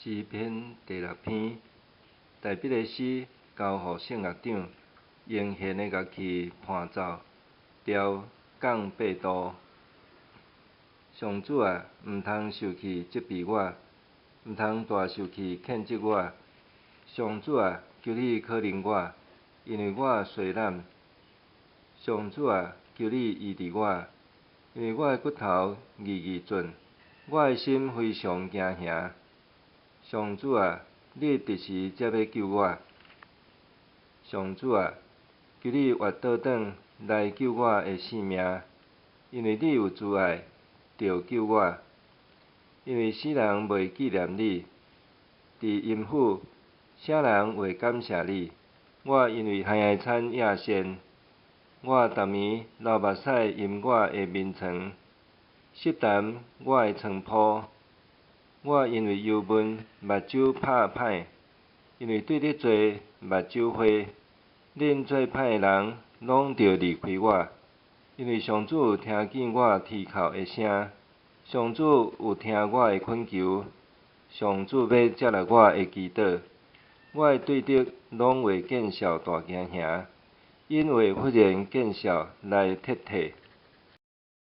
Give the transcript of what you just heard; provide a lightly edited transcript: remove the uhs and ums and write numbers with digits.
詩篇第六篇，大衛的詩，交予聖樂長，用弦的樂器伴奏，調降八度。上主啊，毋通受氣責備我，毋通大受氣譴責我。上主啊，求你可憐我，因為我衰懶。上主啊，求你醫治我，因為我的骨頭硬硬準，我的心非常驚嚇。上主啊，你佇時才欲救我。上主啊，求你越倒轉來救我的性命，因為你有慈愛，著救我。因為死人袂紀念你，佇陰府，啥人會感謝你？我因為害慘厭癬，我逐暝流目屎淹我的眠床，濕澹我的床鋪。我因為憂悶，目睭拍歹，因為對你坐，目睭花。恁做歹的人攏著離開我，因為上主有聽見我啼哭的聲，上主有聽我的懇求，上主欲接納我的祈禱。我的對敵攏會見笑大驚嚇，𪜶會忽然見笑來撤退。